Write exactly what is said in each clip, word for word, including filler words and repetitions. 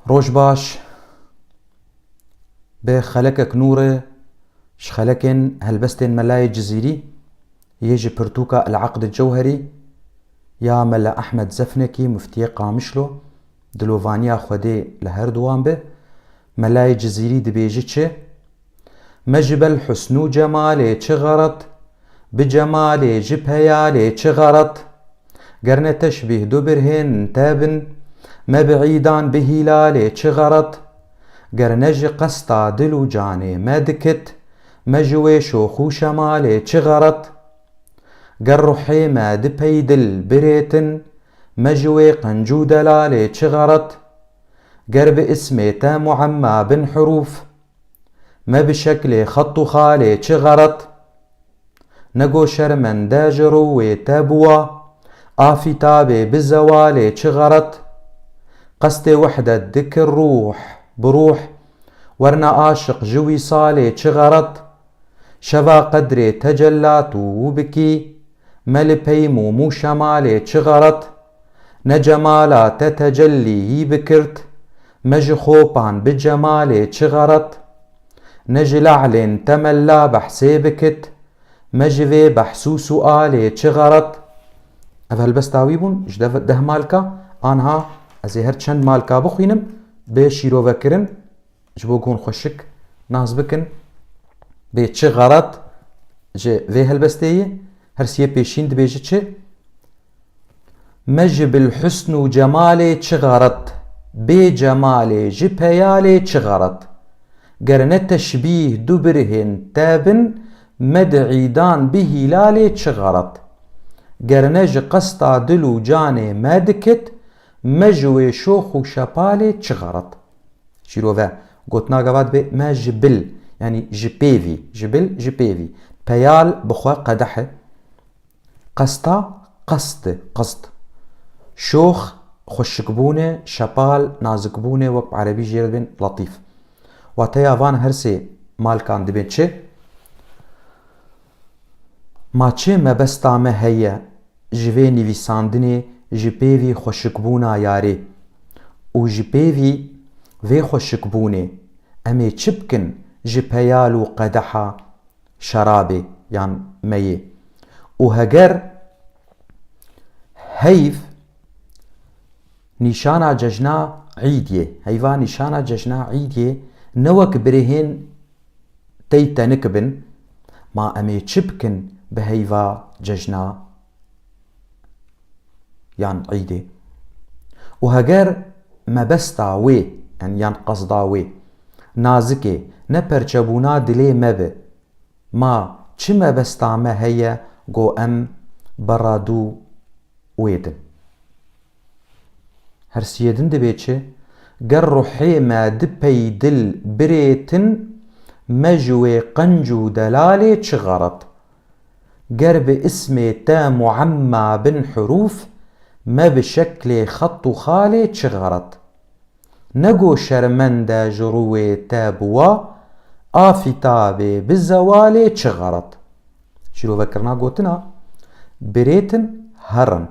Roj baş. Bi xelekek nûre ji xelekên helbestên Melayê Cizîrî yê ji pirtûka El Eqd Cewherî ya Mela Ehmed Zefnekî, muftiyê Qamişlo, dilovaniya Xwedê li her duwan be. Melayê Cizîrî dibêje çi? Me ji bel husn û cemalê çi xerat? Bi cemalê ji peyalê çi xerat? Ger ne teşbîh du birhên te bin, me bi îdan bi hîlalê çi xerat? Ger ne ji qesta dil û canê me dikit, me ji wê şox û şemalê çi xerat? Ger ruhê me di pey dil birêtin, me ji wê qenc û delalê çi xerat? Ger bi ismê te muemma bin hurûf, me bi şeklê xet û xalê çi xerat? Nego şermende ji rûyê te bûwa, afîtabê bi zewalê çi xerat? Qestê wehdet dikir rûh bi rûh, werna aşiq ji wîsalê çi xerat? Şeva qedrê tecella tu bikî, me li pey mûm û şemalê çi xerat? Ne cemala te tecellî yî bikirt, me ji xopan bi cemalê çi xerat? Ne ji le'lên te mella behsê bikit, me ji vê behs û sualê çi xerat? Ev helbesta wî bûn, ji dev-, deh malka, anha ez ê her çend malka bixwînim, bê şîrovekirin, ji bo ku hûn xweşik nas bikin, bê çi xerat ji vê helbestê ye, her siyê pêşîn dibêje çi? Me ji bil husn û cemalê çi xerat, bê cemalê ji peyalê çi xerat? Ger ne teşbîh du birhên te bin, me di îdan bi hîlalê çi xerat? Ger ne ji qesta dil û canê me dikit, me ji wê şox û şepalê çi xerat? Şîrove, gotina gava dibe me ji bil, yanî ji pêvî, ji bil, ji pêvî. Peyal bi xwe qedeh e. Qesta, qest e, qest. Şox, xweşikbûn e, şepal, nazikbûn e, wek bi erebî jê re dibên letîf. Wateya van her sê malkan dibên çi? Ma çi mebesta me heye ji vê nivîsandinê, ji pêvî xweşikbûna yarê û ji pêvî vê xweşikbûnê em ê çi bikin ji peyal û qedeha şerabê yan meyê? Û heger heyv nîşana cejna Îdiyê, heyva nîşana cejna Îdiyê ne wek birêhên tey tenik bin, ma em ê çi bikin bi heyva cejna yan Îdê? Û heger mebesta wê, yan, yan qesda wê, nazikê, ne perçebûna dilê me bi, ma çi mebesta me heye ku em berra dû wê din? Her siyê din dibê çi? Ger ruhê me di pey dil birêtin, me ji wê qenc û delalê çi xerat? Ger bi ismê te muemma bin hurûf, me bi şeklê xet û xalê çi xerat? Nego şermende ji rûyê te bûwa, afîtabê bi zewalê çi xerat? Şîrovekirina gotina, birêtin herin.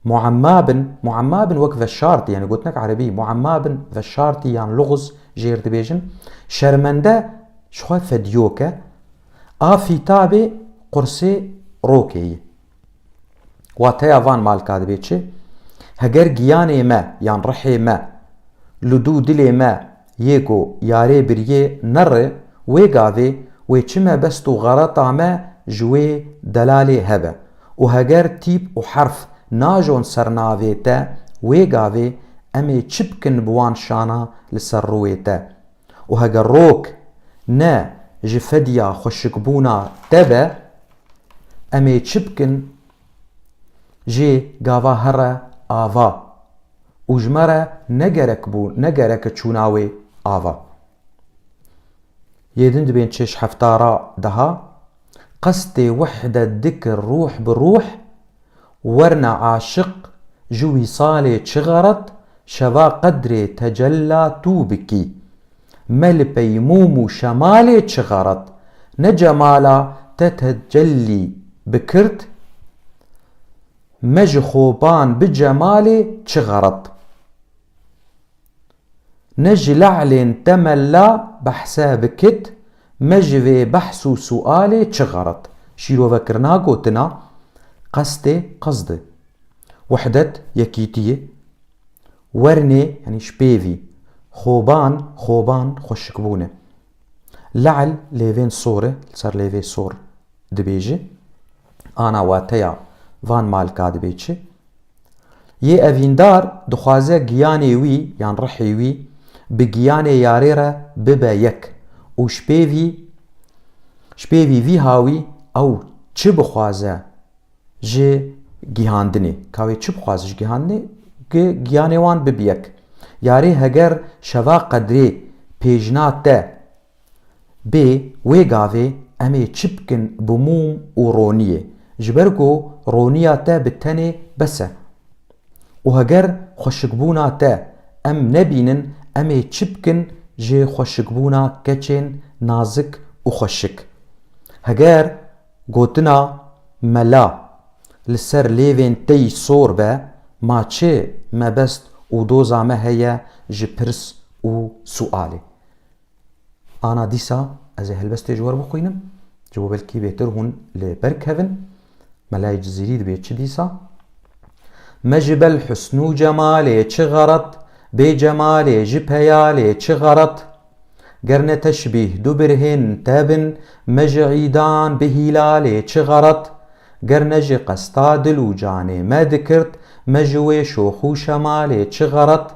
Muemma bin, muemma bin wek veşartî, yani gotinek erebî, muemma bin veşartî yan luxuz jêr dibêjin. Şermende ji xwe fediyok e. Afîtabê qursê rokê ye. Wateya van malka dibê çi? Heger giyanê me yan rihê me li dû dilê me yê ku yarê biriyê nere, wê gavê wê çi mebest û xereta me ji wê delalê hebe. Û heger tîp û herf najon ser navê te, wê gavê em ê çi bikin bi wan şana li ser rûyê te? Û heger rok ne ji fediya xweşikbûna te be, em ê çi bikin? Jê gava here ava û ji me re ne gerek bû, ne gerek e çûna wê ava. Yê din dibên çêş heftara deha, qestê wehdet dikir rûh bi rûh, werna aşiq ji wîsalê çi xerat, şeva qedrê tecella tu bikî. Me li peymûm û şemalê çi xerat, ne cemala te tecellî bikirt, me ji xoban bi cemalê çi xerat. Ne ji le'lên temella behse bikit, me ji vê behs û sualê çi xerat? Şîrovekirina gotina qestê qesdi. Wehdet yekîtiyê. Wernê, yanî ji pêvî. Xoban, xoban xweşikbûn e. Le'l lêvên sor e, li ser lêvê sor dibêje. Ana wateya van malka dibê çi? Yê evîndar dixwaze giyanê wî yan rihê wî bi giyanê yarê re bibe yek û ji pêvî, ji pêvî vî hawî ew çi bixwaze ji gihandinê. Ka wê çi bixwaze ji gihandinê? Gi-, giyanê wan bibe yek. Yarê heger şeva qedrê pêjna te bê, wê gavê em ê çi bikin bi mûm û roniyê? Ji ber ku roniya te bi tenê bes e. Û heger xweşikbûna te em nebînin, em ê çi bikin ji xweşikbûna keçên nazik û xweşik? Heger gotina mela li ser lêvên te yî sor be, ma çi mebest û doza me heye ji pirs û sualê? Ana dîsa ez ê helbestê ji we re bixwînim, ji bo belkî bêtir hûn li ber kevin. Melayê Cizîrî dibê çi dîsa? Me ji bel husn û cemalê çi xerat, bê cemalê ji peyalê çi xerat? Ger ne teşbîh du birhên te bin, me ji îdan bi hîlalê çi xerat? Ger ne ji qesta dil û canê me dikirt, me ji wê şox û şemalê çi xerat?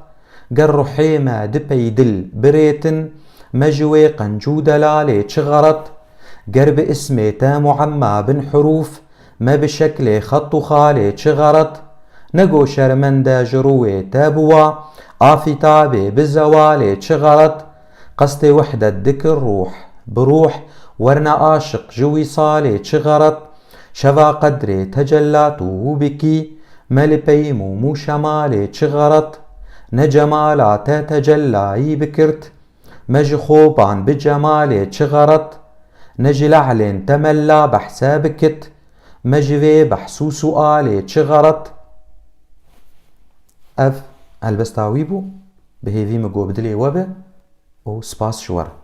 Ger ruhê me di pey dil birêtin, me ji wê qenc û delalê çi xerat? Ger bi ismê te muemma bin hurûf, me bi şeklê xet û xalê çi xerat? Nego şermende ji rûyê te biwa, afîtabê bi zewalê çi xerat? Qestê wehdet dikir rûh bi rûh, werne aşiq ji wîsalê çi xerat? Şeva qedrê tecella tu bikî, me li pey mûm û şemalê çi xerat? Ne cemala te tecellayî bikirt, me ji xoban bi cemalê çi xerat? Ne ji le'lên temella behse bikit, me ji vê behs û sualê çi xerat? Ev helbesta wî bû, bi hêvî min ku bi dilê we be û spas ji we re.